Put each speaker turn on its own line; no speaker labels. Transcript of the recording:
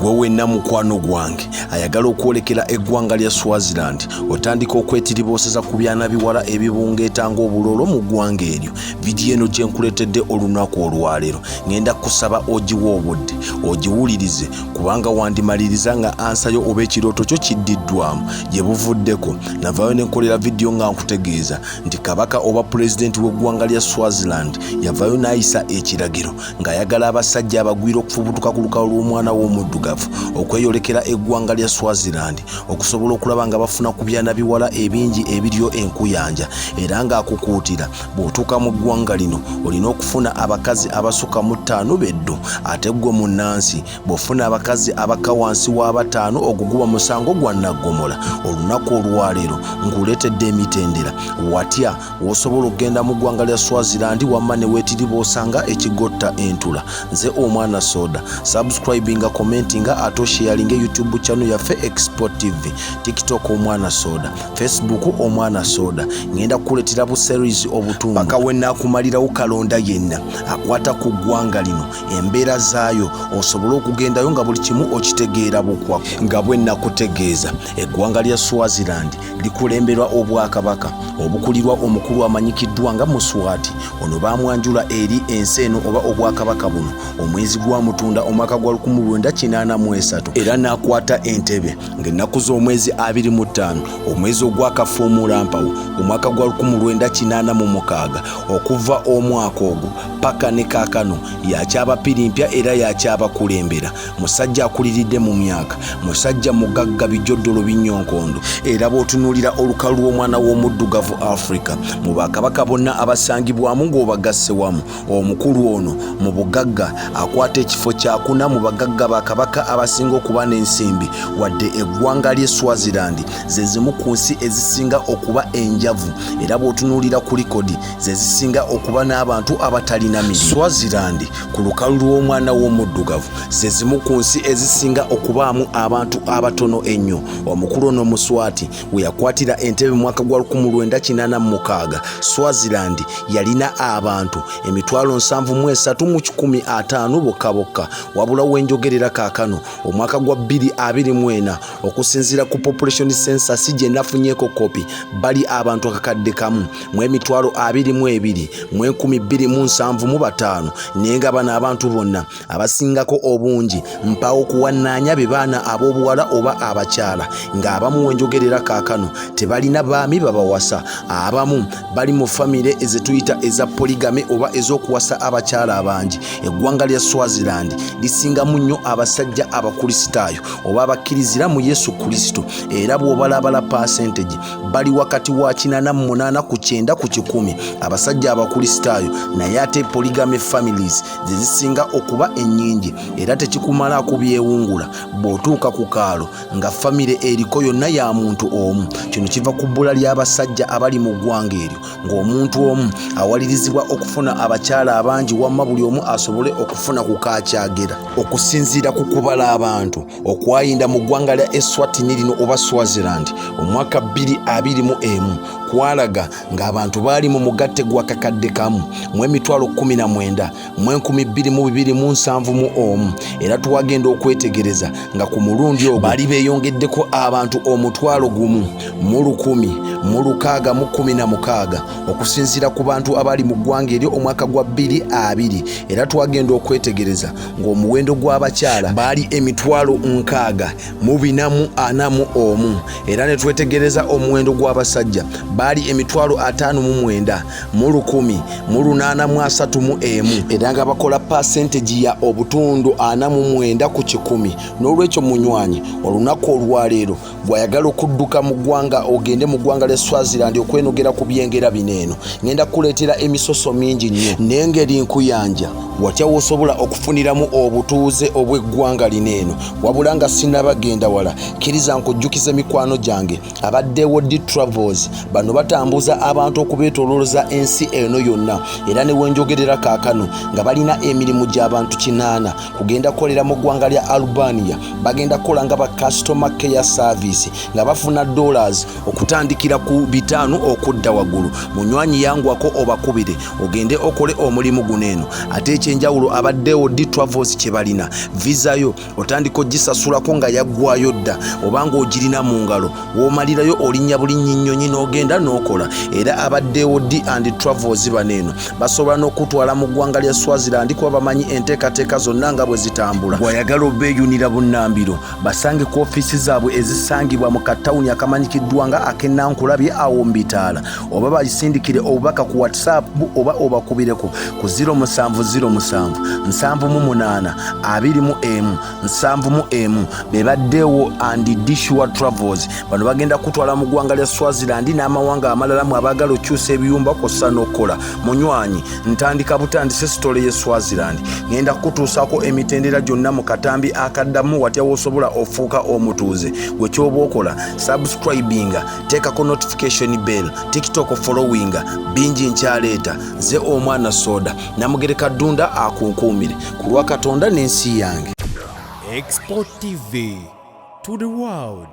Gwe wenna mukwano gwange ayagala okwolekera eggwanga lya Swaziland, otandika okwetiribooseza ku byana biwala ebibungeeta ng'obuloolo mu ggwanga eryo. Vidiyo eno gye nkuleetedde olunaku olwaleero ŋŋenda kusaba ogiwe obudde ogiwulirize, kubanga wandimaliriza nga ansayo oba ekirooto kyo kiddiddwamu. Gye buvuddeko navaayo ne nkolera vidiyo nga nkutegeeza nti kabaka oba pulezidenti w'eggwanga lya Swaziland yavaayo n'ayisa ekiragiro ng'ayagala abasajja abagwira okufubutuka ku lukalu lw'omwana w'omuddugavu okweyolekera eggwanga lya Swaziland okusobola okulaba nga bafuna ku byana biwala ebingi ebiriyo enkuyanja, era ng'akukuutira bw'otuuka mu ggwanga lino olina okufuna abakazi abasukka mu ttaano beddu, ate ggwe munnansi bw'ofuna abakazi abakka wansi w'abataano ogwo guba musango gwa naggomola. Olunaku olwaleero nkuleetedde emitendera watya w'osobola okugenda mu ggwanga lya Swaziland wamma ne weetiriboosanga ekigotta entula. Nze Omwana Soda, subscribinga, commentinga ate osharinge YouTube channel yaffe Expo TV, TikTok Omwana Soda, Facebook Omwana Soda. Ngenda kukuleetera bu series obutundu paka we naakumalirawo kalonda yenna akwata ku ggwanga lino, embeera zaayo, osobole okugendayo nga buli kimu okitegeera bukwa. Nga bwe nakutegeeza, eggwanga lya Swaziland likulemberwa obwakabaka obukulirwa omukulu amanyikiddwa nga Muswati. Ono baamwanjula eri ensi eno oba obwakabaka buno omwezi gwa Mutunda omwaka gwa 1983, era n'akwata entebe ng'ennaku z'omwezi 25 omwezi ogwakafuumulampawu omwaka gwa 1986. Okuva omwaka ogwo paka ne kaakano yakyabapirimpya era yakyabakulembera. Musajja akuliridde mu myaka, musajja mugagga bijoddolo binnyonkondo, era bw'otunuulira olukalu lw'omwana w'omuddugavu Africa mu bakabaka bonna abasangibwamu ng'obagasse wamu, omukulu ono mu bugagga akwata ekifo kyakuna mu bagagga bakabaka abasinga okuba n'ensimbi. Wadde eggwanga ly'e Swaziland ze zimu ku nsi ezisinga okuba enjavu, era bw'otunuulira ku likodi ze zisinga okuba n'abantu abatalina mirimu, Swaziland ku lukalu lw'omwana w'omuddugavu ze zimu ku nsi ezisinga okubaamu abantu abatono ennyo. Omukulu ono Muswati we yakwatira entebe mu mwaka gwa 1986, Swaziland yalina abantu 73,150 bokka bokka. Wabula wenjogerera kaakano omwaka gwa 2024, okusinziira ku population census gye nafunyeeko kopi, bali abantu 1,022,275. Naye nga bano abantu bonna abasingako obungi mpaawo kuwannaanya be baana ab'obuwala oba abakyala, ng'abamu wenjogerera kaakano tebalina baami babawasa. Abamu bali mu famire ezetuyita eza polygamy oba ez'okuwasa abakyala abangi. Eggwanga lya Swaziland lisingamu nnyo abasajja abakulisitaayo oba abakkirizira mu Yesu Kristo, era bw'obalabala percentage bali wakati wa 88 ku 90 ku kikumi abasajja abakulisitaayo. Naye ate polygamy families ze zisinga okuba ennyingi, era tekikumala kubyewungula bw'otuuka ku kaalo nga famire eriko yonna ya muntu omu. Kino kiva ku bbula ly'abasajja abali mu ggwanga eryo, ng'omuntu omu awalirizibwa okufuna abakyala abangi wamma buli omu asobole okufuna ku kakyagera. Okusinziira ku kubala abantu okwayinda mu ggwanga lya Eswatini lino oba Swaziland omwaka 2021, kwalaga ng'abantu baali mu mugatte gwa 119,271, era twagenda okwetegereza nga ku mulundi ogwo baali beeyongeddeko abantu 1,116 okusinziira ku bantu abali mu ggwanga eryo omwaka gwa 2020. Era twagenda okwetegereza ng'omuwendo gw'abakyala baali 60,441, era ne twetegereza omuwendo gw'abasajja baali 59,831, era nga bakola percentage ya obutundu 49 ku kikumi. N'olwekyo munywanyi, olunaku olwaleero bw'ayagala okudduka mu ggwanga ogende mu ggwanga lya Swaziland okwenogera ku byengera bino eno, ngenda kukuleetera emisoso mingi nnyo n'engeri nkuyanja watya w'osobola okufuniramu obutuuze obw'eggwanga lino eno. Wabula nga sinnabagenda wala, kkiriza nkujjukize mikwano gyange abaddewo D Travels bano. Bano batambuza abantu okubeetolooza ensi eno yonna, era ne wenjogerera kaakano nga balina emirimu gy'abantu 8 kugenda kukolera mu ggwanga lya Albania. Bagenda kukola nga ba customer care service nga bafuna dollars okutandikira ku 5 okudda waggulu. Munywanyi, yangwako obakubire ogende okole omulimu guno eno. Ate ekyenjawulo, abaddeewo D Travels kye balina, visa yo otandika ogisasulako nga yaggwayo dda oba ng'ogirina mu ngalo. W'omalirayo olinnya bulinnya nnyonyi n'ogenda n'okola. Era abaddeewo D and Travels bano eno basobola n'okutwala mu ggwanga lya Swaziland, kuba bamanyi enteekateeka zonna nga bwe zitambula. Bw'ayagala obeeyunira bunnambiro, basange ku ofiisi zaabwe ezisangibwa mu katawuni akamanyikiddwa nga ak'Ennankulabye awo mu Bitaala, oba basindikire obubaka ku WhatsApp, oba obakubireko ku 0707 78 21 71. Be baddeewo and Dishua Travels. Bano bagenda kutwala mu ggwanga lya Swaziland n'amawanga amalala mu abaagala okyusa ebiyumba kw'ossa n'okukola. Munywanyi, ntandika butandise story ye Swaziland. Ngenda kukutuusaako emitendera gyonna mu katambi akaddamu, watya w'osobola ofuuka omutuuze. Gwe kyoba okola, subscribinga, teekako notification bell, TikTok followinga, bingi nkyaleeta. Nze omwana soda Namugereka Ddunda, akunkuumire ku lwa Katonda n'ensi yange.
Export TV to the world.